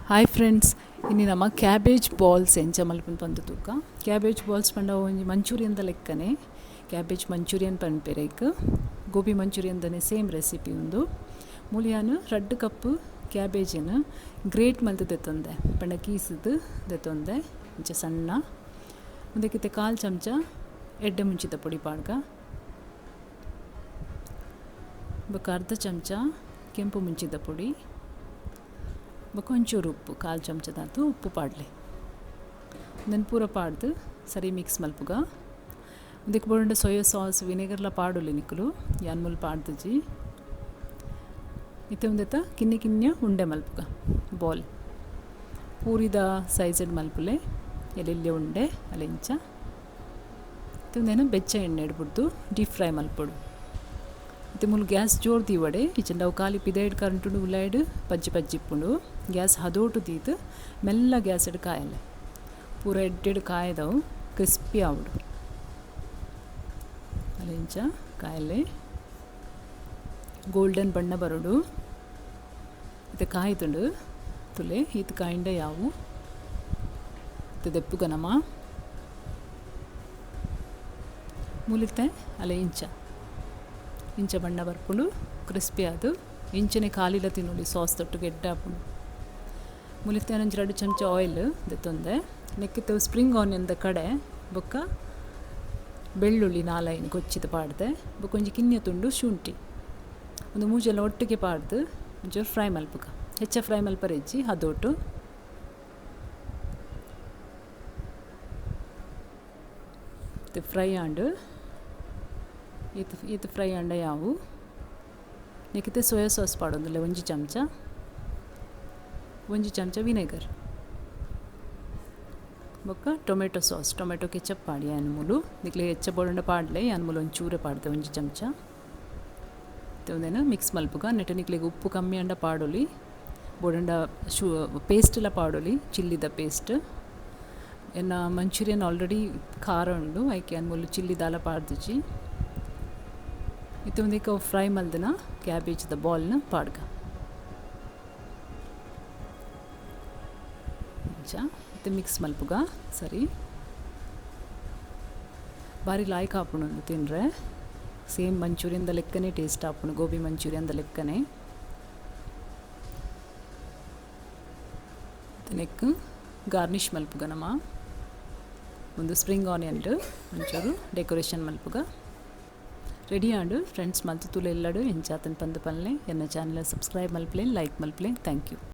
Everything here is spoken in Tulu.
ಹಾಯ್ ಫ್ರೆಂಡ್ಸ್, ಇನಿ ನಮ ಕ್ಯಾಬೇಜ್ ಬಾಲ್ಸ್ ಎಂಚ ಮಲ್ಪುನು ಪಂದ್ ತೂಕ. ಕ್ಯಾಬೇಜ್ ಬಾಲ್ಸ್ ಪಂಡ ಒಂಜಿ ಮಂಚೂರಿಯನ್ ದ ಲೆಕ್ಕನೆ. ಕ್ಯಾಬೇಜ್ ಮಂಚೂರಿಯನ್ ಪನ್ಪೆರ್ ಐಕ್. ಗೋಬಿ ಮಂಚೂರಿಯನ್ ದನೆ ಸೇಮ್ ರೆಸಿಪಿ ಉಂದು. ಮೂಲು ಯಾನ್ 2 ಕಪ್ ಕ್ಯಾಬೇಜನ್ ಗ್ರೇಟ್ ಮಲ್ತ್ ದೆತ್ತೊಂದೆ, ಪಂಡ ಕೀಸ್ದ್ ದೆತ್ತೊಂದೆ ಇಂಚ ಸಣ್ಣ. ಉಂದೆಕಿತ್ತೆ 1/4 ಚಮಚ ಎಡ್ಡೆ ಮುಂಚಿದ ಪೊಡಿ ಪಾಡ್ಗ, ಬೊಕ 1/2 ಚಮಚ ಕೆಂಪು ಮುಂಚಿದ ಪೊಡಿ, ಬೊಕ ಒಂಚೂರು ಉಪ್ಪು, 1/4 ಚಮಚದಾತು ಉಪ್ಪು ಪಾಡ್ಲೆ. ಉಂದೆನ್ ಪೂರ ಪಾಡ್ದು ಸರಿ ಮಿಕ್ಸ್ ಮಲ್ಪುಗ. ಉಂದೆಕ್ ಬೋಡಂಡ ಸೋಯಾ ಸಾಸ್ ವಿನೆಗರ್ಲ ಪಾಡೊಲಿ ನಿಕುಲು, ಯಾನ್ ಮೂಲು ಪಾಡ್ದಿಜಿ. ಇತ್ತೆ ಉಂದೆತ ಕಿನ್ನಿ ಕಿನ್ಯ ಉಂಡೆ ಮಲ್ಪುಗ, ಬಾಲ್ ಪೂರಿದ ಸೈಜ್ ಮಲ್ಪುಲೆ, ಎಲ್ಲೆಲ್ಲೆ ಉಂಡೆ ಅಲೆಂಚ. ಇತ್ತೆ ಉಂದೆನ್ ಬೆಚ್ಚ ಎಣ್ಣೆ ಬುಡ್ದು ಡೀಪ್ ಫ್ರೈ ಮಲ್ಪೊಡು. ಇತ್ತೆ ಮೂಲು ಗ್ಯಾಸ್ ಜೋರು ದೀವಡೆ, ಇಜ್ಜಂಡ ಅವು ಖಾಲಿ ಪಿದೈಡ್ ಕರಂಟುಂಡು, ಉಲೈಡ್ ಪಜ್ಜಿ ಪಜ್ಜಿ ಇಪ್ಪುಂಡು. ಗ್ಯಾಸ್ ಹದೋಟು ದೀದ್ ಮೆಲ್ಲ ಗ್ಯಾಸ್ಡ್ ಕಾಯಲೆ, ಪೂರ ಎಡ್ಡೆಡ್ ಕಾಯದವು ಕ್ರಿಸ್ಪಿ ಆವಡು ಅಲೆಂಚ ಕಾಯಲೆ, ಗೋಲ್ಡನ್ ಬಣ್ಣ ಬರೋಡು. ಇತ್ತೆ ಕಾಯ್ದುಂಡು ತುಲೆ, ಈತ್ ಕಾಯಿಂಡ ಯಾವು. ಇತ್ತೆ ದೆಪ್ಪುಗ ನಮ ಮೂಲಿತ್ತೆ ಅಲೆ ಇಂಚ ಇಂಚ ಬಣ್ಣ ಬರ್ಪುಂಡು, ಕ್ರಿಸ್ಪಿ ಆದು. ಇಂಚನೆ ಖಾಲಿಲ ತಿನ್ನೊಲಿ, ಸಾಸ್ ತೊಟ್ಟುಗೆ ಎಡ್ಡೆ ಆಪುಂಡು. ಮೂಲಿತ್ತೆ ಒಂಜಿ 2 ಚಮಚ ಆಯಿಲ್ ದೆತ್ತೊಂದೆ. ನೆಕ್ಕಿತ್ತು ಸ್ಪ್ರಿಂಗ್ ಆನಿಯನ್ ದ ಕಡೆ ಬೊಕ್ಕ ಬೆಳ್ಳುಳ್ಳಿ 4-5 ಕೊಚ್ಚಿದ ಪಾಡ್ದೆ, ಬೊಕ್ಕ ಒಂಜಿ ಕಿನ್ಯ ತುಂಡು ಶುಂಠಿ, ಒಂದು ಮೂಜೆಲ್ಲ ಒಟ್ಟಿಗೆ ಪಾಡ್ದು ಒಂಚೂರು ಫ್ರೈ ಮಲ್ಪುಗ. ಹೆಚ್ಚ ಫ್ರೈ ಮಲ್ಪರೆಜ್ಜಿ, ಹದೋಟು. ಫ್ರೈ ಆಂಡು ಈತ್ ಈತ್ ಫ್ರೈ ಆಂಡ ಯಾವು. ನೆಕ್ಕಿತ್ತೆ ಸೋಯಾ ಸಾಸ್ ಪಾಡೊಂದುಲ್ಲೆ 1 ಚಮಚ, 1 ಚಮಚ ವಿನೆಗರ್, ಬೊಕ್ಕ ಟೊಮೆಟೊ ಸಾಸ್, ಟೊಮೆಟೊ ಕೆಚಪ್ ಪಾಡಿ ಯಾನ್ ಮೂಲು. ನಿಕ್ಲೆ ಹೆಚ್ಚ ಬೋಡಂಡ ಪಾಡ್ಲೆ, ಯಾನ್ ಮೂಲು ಒಂಚೂರೆ ಪಾಡ್ದೆ 1 ಚಮಚ. ಉಂದೆನ್ ಮಿಕ್ಸ್ ಮಲ್ಪುಗ. ನೆಟ್ಟ ನಿಕ್ಲೆಗ್ ಉಪ್ಪು ಕಮ್ಮಿ ಅಂಡ ಪಾಡೊಲಿ, ಬೋಡಂಡ ಶೂ ಪೇಸ್ಟ್ಲ ಪಾಡೊಲಿ, ಚಿಲ್ಲಿದ ಪೇಸ್ಟ್. ಎನ್ನ ಮಂಚೂರಿಯನ್ ಆಲ್ರೆಡಿ ಖಾರ ಉಂಡು, ಐಕೆ ಯಾನ್ ಮೂಲು ಚಿಲ್ಲಿ ದಾಲ ಪಾಡ್ದಿಜಿ. ಇತ್ತೆ ಉಂದೆಕ್ ಫ್ರೈ ಮಲ್ದಿನ ಕ್ಯಾಬೇಜ್ದ ಬಾಲ್ನ ಪಾಡ್ಗ ಇಂಚ. ಇತ್ತೆ ಮಿಕ್ಸ್ ಮಲ್ಪುಗ ಸರಿ. ಬಾರಿ ಲಾಯ್ಕ್ ಆಪುಂಡು ಉಂದು ತಿನ್ರೆ, ಸೇಮ್ ಮಂಚೂರಿಯನ್ ದ ಲೆಕ್ಕನೆ ಟೇಸ್ಟ್ ಆಪುಂಡು, ಗೋಬಿ ಮಂಚೂರಿಯನ್ ದ ಲೆಕ್ಕನೆ. ನೆಕ್ ಗಾರ್ನಿಷ್ ಮಲ್ಪುಗ ನಮ, ಒಂದು ಸ್ಪ್ರಿಂಗ್ ಆನಿಯನ್ ಒಂಚೂರು ಡೆಕೋರೇಷನ್ ಮಲ್ಪುಗ. ರೆಡಿ ಆಂಡು ಫ್ರೆಂಡ್ಸ್, ಮಲ್ತು ತುಲೆ ಎಲ್ಲಡು ಎಂಚಾತನ್ ಪಂದು ಪಲ್ಲೆ. ಎನ್ನ ಚಾನಲ್ ಸಬ್ಸ್ಕ್ರೈಬ್ ಮಲ್ಪಲೆ, ಲೈಕ್ ಮಲ್ಪಲೆ. Thank you.